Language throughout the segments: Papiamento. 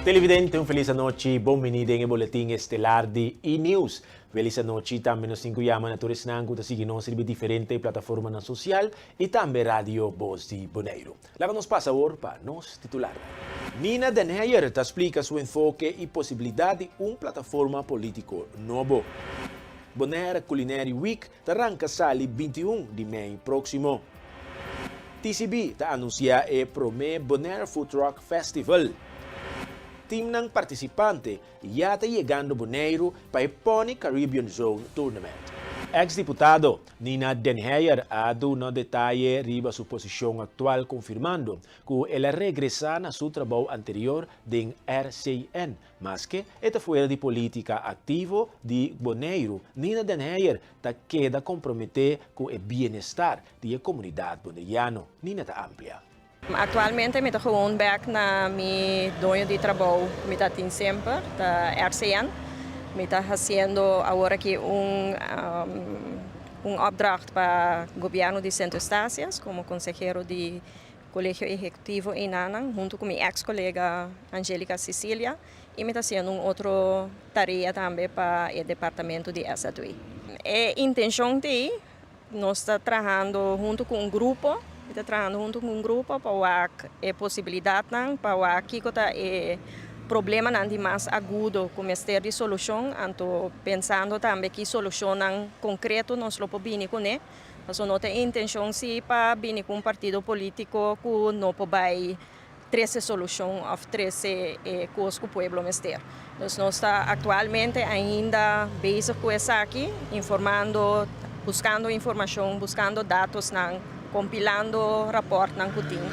Televidente, un felis anochi. Bon bini den e boletin estelar di E-News. Felis anochi tambe nos tin ku yama na tur esnan ku ta sigui nos riba diferente plataformanan sosial i tambe Radio Bos di Boneiru. Laga nos pasa awor pa nos titularnan. Nina Den Heyer ta splika su enfoke i posibilidat di un plataforma polítiko nobo. Bonaire Culinary Week ta ranka sali 21 di mei próksimo. TCB ta anunsiá e promé Bonaire Food Truck Festival. Timnan partisipante ya ta yegando Boneiru pa e Pony Caribbean Zone Tournament. Eks-diputado Nina Den Heyer a duna detaye riba su posishon aktual konfirmando ku el a regresá na su trabou anterior den RCN. Maske e ta fuera di polítika aktivo di Boneiru, Nina Den Heyer ta keda komprometé ku e bienestar di e komunidat boneriano. Nina ta amplia. Aktualmente mi ta gewoon bèk na mi doño di trabou ku mi ta tin semper, ta RCN. Mi ta hasiendo awor aki un opdracht pa gobièrnu di Sint Eustatius komo konsehero di Kolegio Ehekutivo einanan huntu ku mi eks kolega Angelica Cecilia i mi ta hasiendo un otro tarea tambe pa e departamento di SZW. E intenshon ta ei. Nos ta trahando huntu ku un grupo, mi ta trahando huntu ku un grupo pa wak e posibilidatnan, pa wak kiko ta e problemanan di mas agudo ku mester di solushon, anto pensando tambe ki solushonnan konkreto nos lo por bini kuné. Pasobra no ta e intenshon si pa bini ku un partido polítiko ku no por bai trese solushon òf trese e kos ku pueblo mester. Dus nos ta aktualmente ainda bezig ku esaki, informando, buskando informashon, buskando datosnan, kompilando rapòrtnan ku tin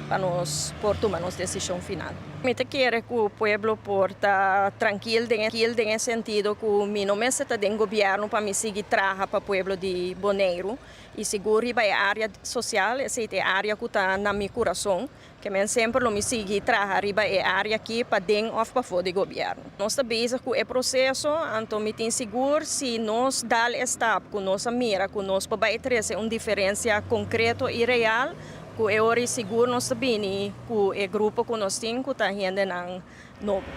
pa nos por tuma nos desishon final. Mi ta kere ku pueblo por ta trankil den den e sentido ku mi no mester ta den gobièrnu pa mi sigui traha pa pueblo di Boneiru. I sigur riba e área sosial, esei ta e área ku ta na mi kurason, ke men semper lo mi sigui traha riba e área aki paden òf pafó di gobièrnu. Nos ta bezig ku e proseso, anto mi tin sigur si nos dal e stap ku nos a mira ku nos por bai trese un diferensia konkreto i real, ku e ora i sigur nos ta bini ku e grupo ku nos tin ku ta hendenan nobo.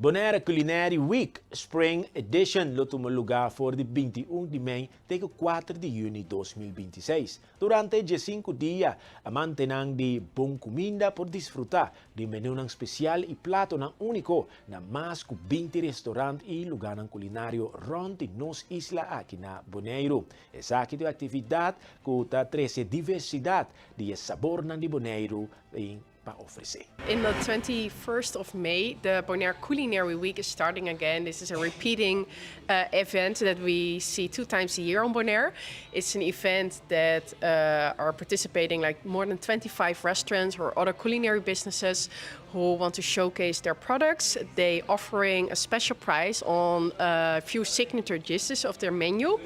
Bonaire Culinary Week Spring Edition lo tuma lugá for di 21 di mei te ku 4 di yüni 2026. Durante 15 dia, amantenan di bon kuminda por disfrutá di menúnan spesial i platonan úniko na mas ku 20 restorant i lugánan kulinario rònt di nos isla aki na Boneiru. Esaki ta un aktividat ku ta trese diversidat di e sabornan di Boneiru pa ofresé. In the 21st of May, the Bonaire Culinary Week is starting again. This is a repeating event that we see two times a year on Bonaire. It's an event that are participating like more than 25 restaurants or other culinary businesses who want to showcase their products. They offering a special price on a few signature dishes of their menu.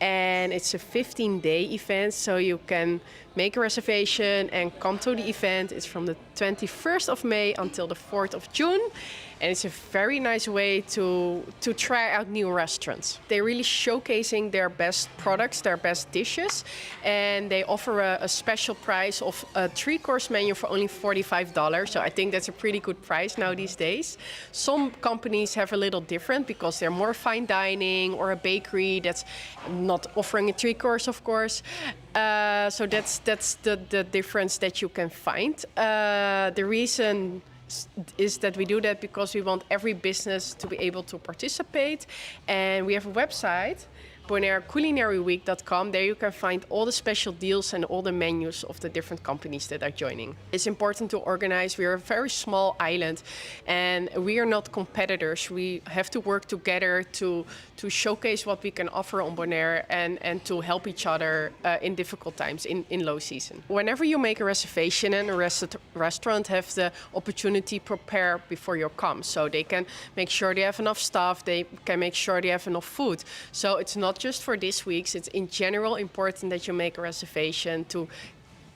And it's a 15-day event, so you can make a reservation and come to the event. It's from the 21st of May until the 4th of June. And it's a very nice way to try out new restaurants. They're really showcasing their best products, their best dishes, and they offer a special price of a three-course menu for only $45. So I think that's a pretty good price now these days. Some companies have a little different because they're more fine dining or a bakery that's not offering a three-course, of course. So that's the difference that you can find. The reason is that we do that because we want every business to be able to participate, and we have a website, BonaireCulinaryWeek.com. There you can find all the special deals and all the menus of the different companies that are joining. It's important to organize. We are a very small island and we are not competitors. We have to work together to showcase what we can offer on Bonaire and to help each other in difficult times, in low season. Whenever you make a reservation and a restaurant have the opportunity prepare before you come. So they can make sure they have enough staff, they can make sure they have enough food. So it's not just for this week, it's in general important that you make a reservation to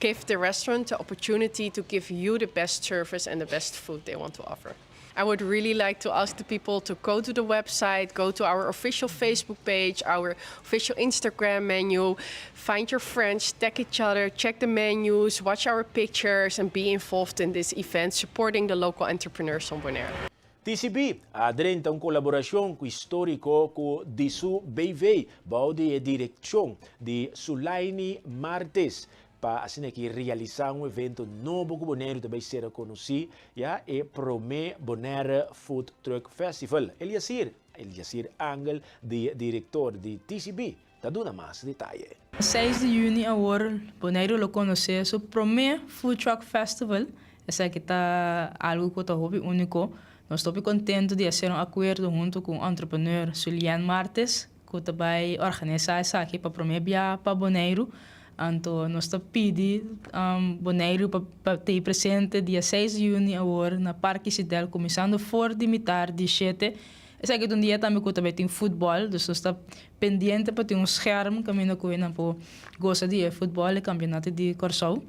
give the restaurant the opportunity to give you the best service and the best food they want to offer. I would really like to ask the people to go to the website, go to our official Facebook page, our official Instagram menu, find your friends, tag each other, check the menus, watch our pictures, and be involved in this event, supporting the local entrepreneurs on Bonaire. TCB a drenta un kolaborashon históriko ku Disu BV, bou di direkshon di Sulaini Martes, pa asina aki realisá un evento nobo ku Boneiru tambe ser konosí, ya e promé Bonaire Food Truck Festival. Eliasir Angel, di direktor di TCB, ta duna mas detaye. 6 di yüni awor, Boneiru lo konosé su promé Food Truck Festival. Esaki ta algu ku ta hopi úniko. Nos ta kontentu di hasi un akuerdo huntu ku entrepreneur Julian Martes, ku ta bai organisá esaki pa promé biaha pa Boneiru. Anto, nos ta pidi Boneiru pa ta presente dia 6 di yüni awor na Parke Sidel, kuminsando for di mitar di 7. Esaki ta un dia tambe ku tambe tin futbòl, dus nos ta pendiente pa tin un scherm kaminda ku nan por gosa di futbòl i kampeonato di Kòrsou.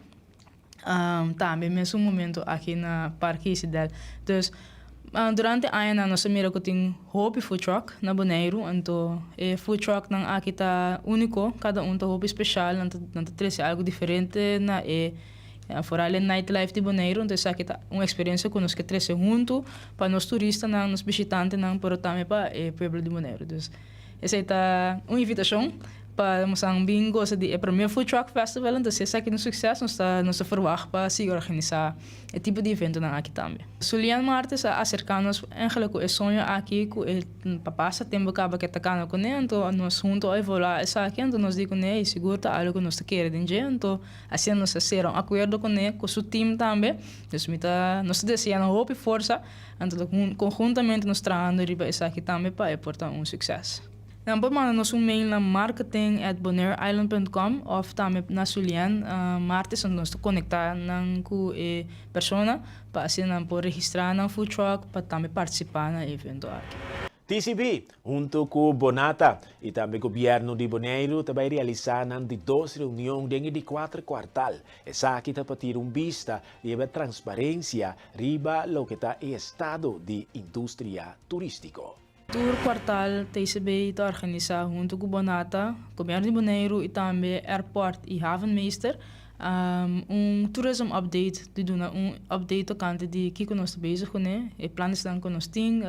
Tambe mesun momento aki na Parke Isidel. Dus durante aña nos a mira ku tin hopi food truck na Boneiru, anto e food truck nan aki ta úniko, kada un ta hopi spesial, nan ta trese algu diferente na e vooral e nightlife di Boneiru. Anto esaki ta un eksperensia ku nos ke trese huntu pa nos turistanan, nos bishitantenan, pero tambe pa e pueblo di Boneiru. Dus esei ta un invitashon pa nos bin gosa di e promé Food Truck Festival. Anto si esaki ta un sukseso, nos ta verwacht pa sigui organisá e tipo di eventonan aki tambe. Julian Martes a aserká nos eigenlijk ku e soño aki ku e pa pasa tempu kaba ku e ta kana kuné, anto nos huntu a evaluá esaki, anto nos di kuné i sigur ta algu ku nos ta kere den dje, anto asina nos a sera un akuerdo kuné ku su team tambe. Dus mi ta nos ta deseá nan hopi forsa, anto konhuntamente nos trahando riba esaki tambe pa e por ta un sukses. Nan por manda nos un mail na marketing@bonaireisland.com òf tambe na Julian Martes, anto nos ta konektá nan ku e persona pa asina nan por registrá nan food truck pa tambe partisipá na e evento aki. TCB, huntu ku Bonata i tambe gobièrnu di Boneiru, ta bai realisá nan di dos reunion den e di kuater kuartal. Esaki ta pa tira un bista riba transparensia riba loke ta e estado di industria turístiko. Tur kuartal TCB ta organisá huntu ku Bonata, gobièrnu di Boneiru i tambe Airport i Havenmeester un tourism update, di duna un update tokante di kiko nos ta bezig kuné, e plannan ku nos tin,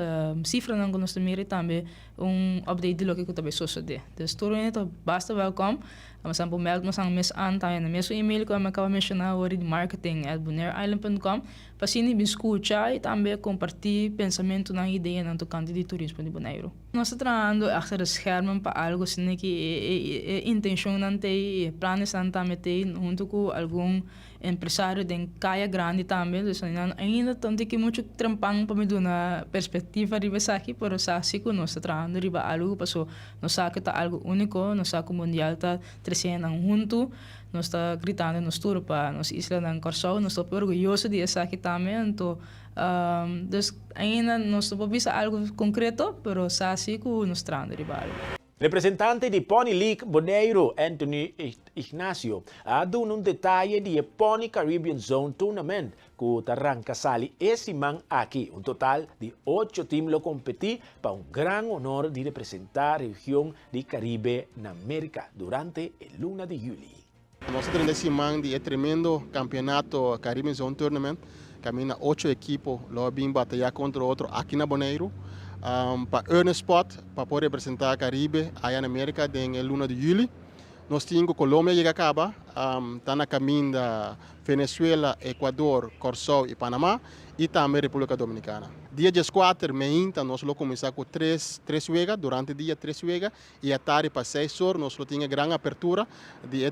sifranan ku nos ta mira i tambe un update di loke ku ta bai sosodé. Dus tur hende ta basta welkom. Nos por meld nos mes aan tambe na mesun email ku mi a kaba menshoná awor di marketing@bonaireisland.com pa asina bin skucha i tambe kompartí pensamentunan i ideanan tokante di turismo di Boneiru. Nos ta trahando achter de schermen pa algu asina ku e intenshonnan ta ei i e planesnan tambe ta ei huntu ku algun empresario den Kaya Grandi tambe. Dus ainda ta un tiki muchu trempan pa mi duna perspektiva riba esaki, pero sa si ku nos ta trahando riba algu paso nos sa ku ta algu úniko, nos sa ku mundial ta tresiendo nan huntu, nos ta gritando nos tur pa nos islanan Kòrsou, nos ta hopi orguyoso di esaki tambe. Anto dus ainda nos no por bisa algu konkreto, pero sa si ku nos trahando riba algu. Representante di Pony League Boneiru, Anthony Ignacio, a duna un detaye di e Pony Caribbean Zone Tournament, ku ta ranka sali e siman aki. Un total di ocho team lo kompetí pa un gran honor di representá region di Karibe na Amérika durante e luna di yüli. Nos tin e siman di tremendo kampeonato Caribbean Zone Tournament, kaminda ocho ekipo lo bin batayá kontra otro aki na Boneiru pa earn spot pa por representá Karibe aya na Amérika den luna di yüli. Nos tin ku Colombia a yega kaba, ta na kaminda Venezuela, Ecuador, Kòrsou i Panamá i tambe Repúblika Dominikana. Dia 14 meinta nos lo kuminsá ku tres wega, durante dia tres wega i atardi pa 6 or nos lo tin e gran apertura di e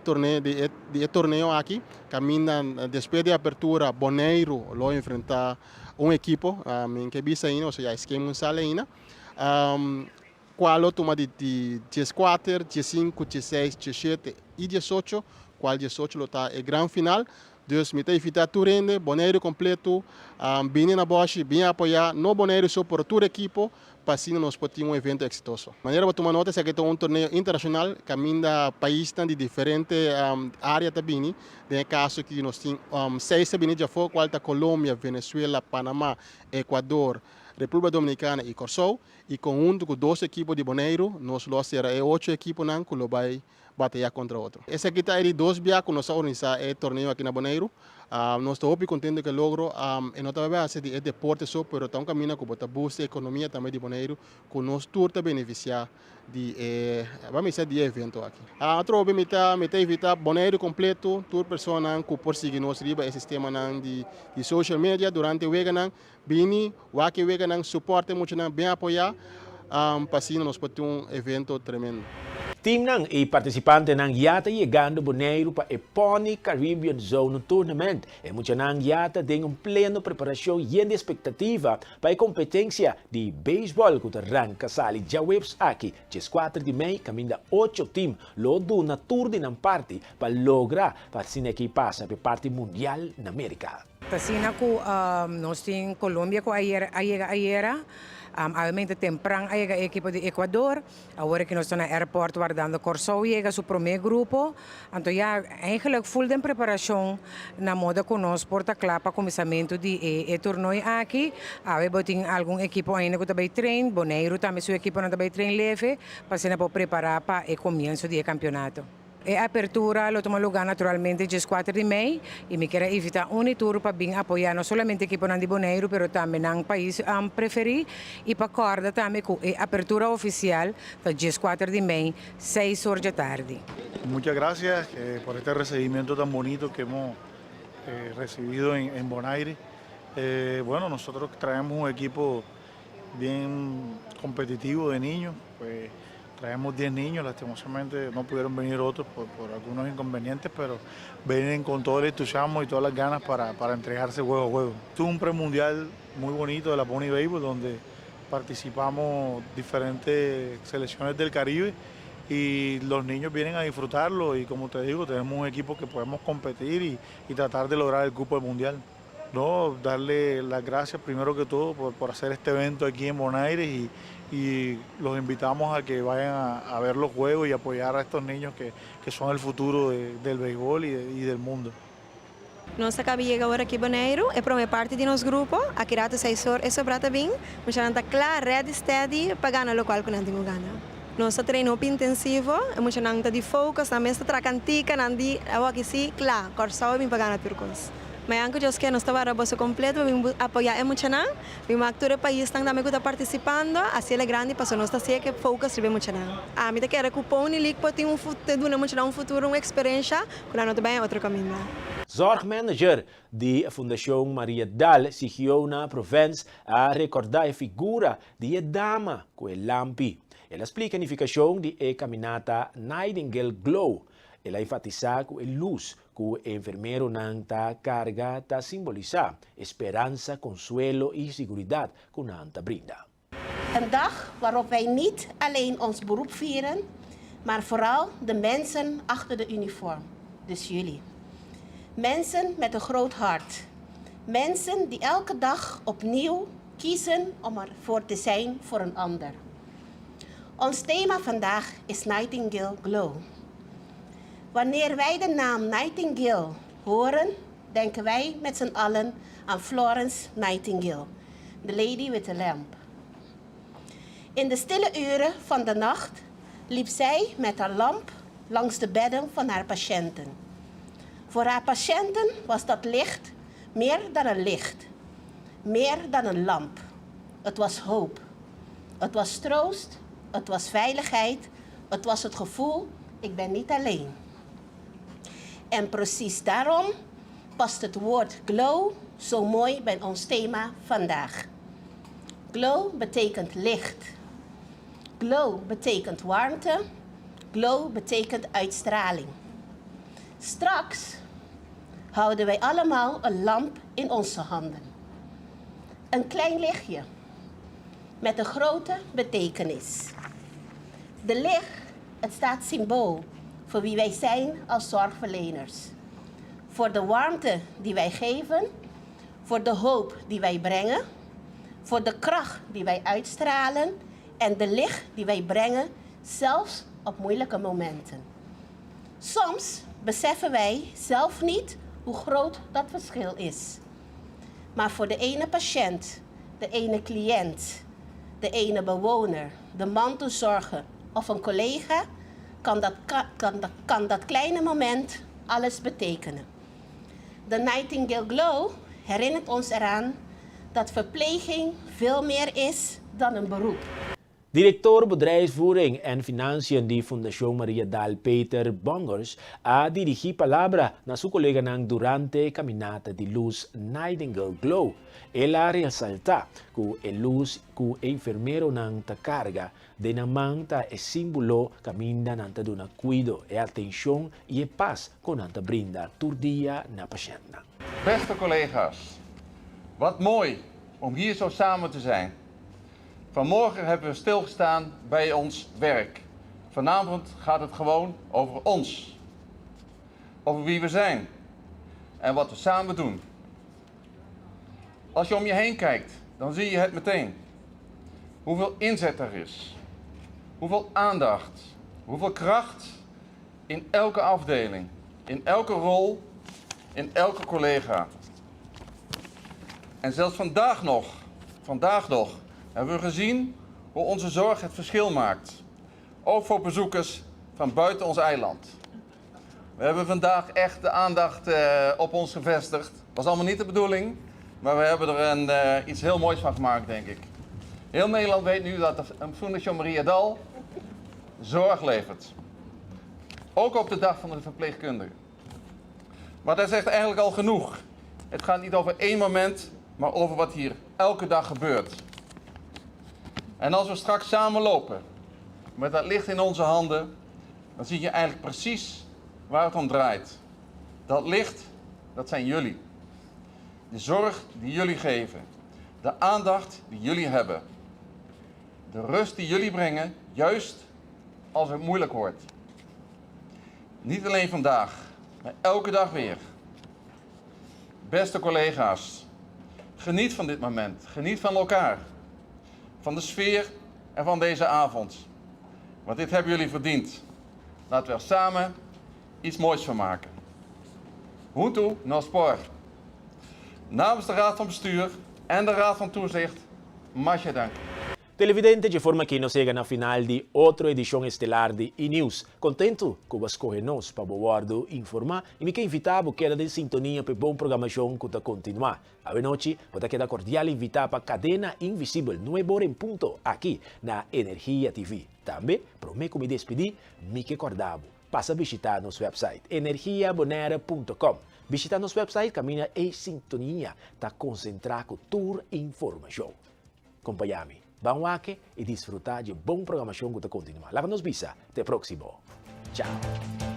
torneo aki. Kaminda despues di apertura Boneiru lo enfrentá un ekipo, mi n' ke bisa ainda, osea esaki no sali ainda. Kual lo tuma di 14, 15, 16, 17 i 18, kual 18 lo ta e gran final. Dus mi ta invitá tur hende, Boneiru kompleto, bini na Bòshi, bin apoyá, no Boneiru so, pero tur ekipo, pa asina nos por tin un evento eksitoso. Manera bo tuma nota, esaki ta un torneo internashonal, kaminda paisnan di diferente área ta bini. Den e kaso aki nos tin seis ta bini di afó, kual ta Colombia, Venezuela, Panamá, Ecuador, Repúblika Dominikana i Kòrsou. I konhunto ku dos ekipo di Boneiru, nos lo sera e ocho ekiponan ku lo bai. bataya kontra otro. Esaki ta e di dos bia ku nos a organisá e torneo aki na Boneiru. Nos ta hopi kontentu ku e logro. E no ta bai base di e deporte so, pero ta un kaminda ku bo ta boost e ekonomia tambe di Boneiru, ku nos tur ta benefisiá di e, ban bisa di e evento aki. Atrobe mi ta mi ta invitá Boneiru kompleto, tur personanan ku por sigui nos riba e sistemanan di di social media durante e weganan, bini wak e weganan, support e muchanan, bin apoyá pa asina nos por tin un evento tremendo. Teamnan i partisipantenan ya ta yegando Boneiru pa e Pony Caribbean Zone Tournament. E muchanan ya ta den un pleno preparashon yen di espektativa pa e kompetensia di beisbòl ku ta ranka sali djaweps aki, 14 di mei, kaminda ocho tim lo duna tur di nan parti pa logra pa asina aki pasa pa e parti mundial na Merika. T'asina ku nos tin Colombia ku a yega ayera, obviamente tempran a yega e ekipo di Ecuador. Awor aki nos ta na airport wardando Kòrsou yega su promé grupo. Anto ya eigenlijk full den preparashon na moda ku nos por ta kla pa kuminsamentu di e e tornoi aki. Awe bo tin algun ekipo ainda ku ta bai train, Boneiru tambe su ekiponan ta bai train leve pa asina por prepará pa e komienso di e kampionato. E apertura lo tuma lugá naturalmente 14 di mei i mi kier a invitá un i tur pa bin apoyá no solamente ekiponan di Boneiru pero tambe nan pais preferí i pa kòrda tambe ku e apertura ofisial ta 14 di mei seis or djatardi. Muchas gracias por este recibimiento tan bonito que hemos recibido en Bonaire. Bueno, nosotros traemos un equipo bien competitivo de niños, pues traemos 10 niños, lastimosamente no pudieron venir otros por, por algunos inconvenientes, pero vienen con todo el entusiasmo y todas las ganas para, para entregarse juego a juego. Tuvo un premundial muy bonito de la Pony Baseball donde participamos diferentes selecciones del Caribe y los niños vienen a disfrutarlo y, como te digo, tenemos un equipo que podemos competir y, y tratar de lograr el cupo del mundial. No, darle las gracias primero que todo por, por hacer este evento aquí en Bonaire y, y los invitamos a que vayan a, a ver los juegos y apoyar a estos niños que, que son el futuro de, del béisbol y, de, y del mundo. Nos a kaba di yega awor aki Boneiru, e promé parti di nos grupo, aki ratu 6 or e sobrá ta bin, muchanan ta kla, ready, steady, pa gana lokual ku nan tin ku gana. Nos ta train hopi intensivo, e muchanan ta di focus, nan mes ta traha kantika, nan di, awor aki si, kla, Kòrsou a bin pa gana tur kos. Mañan ku Dios ke nos ta wara boso kompleto pa bin apoyá e muchanan, bin wak tur e paisnan tambe ku ta partisipando, hasiel e grandi pasobra nos ta si'e ke focus riba e muchanan. Ami ta kere ku Pony League por tin un duna e muchanan un futuro, un eksperensha ku nan no ta bai en otro kaminda. Zorgmanager di Fundashon Mariadal, Sigiona Provence, a rekordá e figura di e dama ku e lampi. El a splika e nifikashon di e kaminata Nightingale Glow. El a enfatisá ku e lus ku e enfermeronan ta karga ta simbolisá e speransa, konsuelo i siguridat ku nan ta brinda. Een dag waarop wij niet alleen ons beroep vieren, maar vooral de mensen achter de uniform, dus jullie. Mensen met een groot hart. Mensen die elke dag opnieuw kiezen om ervoor te zijn voor een ander. Ons thema vandaag is Nightingale Glow. Wanneer wij de naam Nightingale horen, denken wij met z'n allen aan Florence Nightingale, de lady with the lamp. In de stille uren van de nacht liep zij met haar lamp langs de bedden van haar patiënten. Voor haar patiënten was dat licht meer dan een licht, meer dan een lamp. Het was hoop. Het was troost, het was veiligheid, het was het gevoel: ik ben niet alleen. En precies daarom past het woord glow zo mooi bij ons thema vandaag. Glow betekent licht. Glow betekent warmte. Glow betekent uitstraling. Straks houden wij allemaal een lamp in onze handen. Een klein lichtje met een grote betekenis. De licht, het staat symbool voor wie wij zijn als zorgverleners. Voor de warmte die wij geven, voor de hoop die wij brengen, voor de kracht die wij uitstralen en de licht die wij brengen, zelfs op moeilijke momenten. Soms beseffen wij zelf niet hoe groot dat verschil is. Maar voor de ene patiënt, de ene cliënt, de ene bewoner, de mantelzorger of een collega kan Kan dat, kan, dat, kan dat kleine moment alles betekenen. De Nightingale Glow herinnert ons eraan dat verpleging veel meer is dan een beroep. Direktor Bedrijfsvoering en Financiën di Fundashon Mariadal Peter Bongers a dirigí palabra na su koleganan durante kaminata di lus Nightingale Glow. El a resaltá ku e lus ku e enfermeronan ta karga den nan man ta e símbolo kaminda nan ta duna kuido, e atenshon i e pas ku nan ta brinda tur dia na pashèntnan. Beste collega's, wat mooi om hier zo samen te zijn. Vanmorgen hebben we stilgestaan bij ons werk. Vanavond gaat het gewoon over ons. Over wie we zijn en wat we samen doen. Als je om je heen kijkt, dan zie je het meteen. Hoeveel inzet er is. Hoeveel aandacht. Hoeveel kracht in elke afdeling, in elke rol, in elke collega. En zelfs vandaag nog, vandaag nog, hebben we gezien hoe onze zorg het verschil maakt. Ook voor bezoekers van buiten ons eiland. We hebben vandaag echt de aandacht op ons gevestigd. Was allemaal niet de bedoeling, maar we hebben er iets heel moois van gemaakt, denk ik. Heel Nederland weet nu dat de Fundashon Mariadal zorg levert. Ook op de dag van de verpleegkundige. Maar dat zegt eigenlijk al genoeg. Het gaat niet over één moment, maar over wat hier elke dag gebeurt. En als we straks samen lopen, met dat licht in onze handen, dan zie je eigenlijk precies waar het om draait. Dat licht, dat zijn jullie. De zorg die jullie geven. De aandacht die jullie hebben. De rust die jullie brengen, juist als het moeilijk wordt. Niet alleen vandaag, maar elke dag weer. Beste collega's, geniet van dit moment. Geniet van elkaar. Van de sfeer en van deze avond. Want dit hebben jullie verdiend. Laten we er samen iets moois van maken. Huntu nos por. Namens de Raad van Bestuur en de Raad van Toezicht, masha danki. Televidente, di forma ku nos a yega na final di otro edishon estelar di E-News. Kontentu ku bo a skohe nos pa bo wòrdu informá i mi ke invitá bo keda den sintonia pa e bon programashon ku ta kontinuá. Awe nochi bo ta keda kordial invitá pa Kadena Invisibel nuebe or en punto aki na Energia TV. Tambe, promé ku mi despidí, mi ke kòrda bo, pasa bishitá nos website energiabonaire punto com. Bishitá nos website kaminda e sintonia ta konsentrá ku tur informashon. Kompañá mi, ban wak i disfrutá dje bon programashon ku ta kontinuá. Laga nos bisa te próksimo. Chao!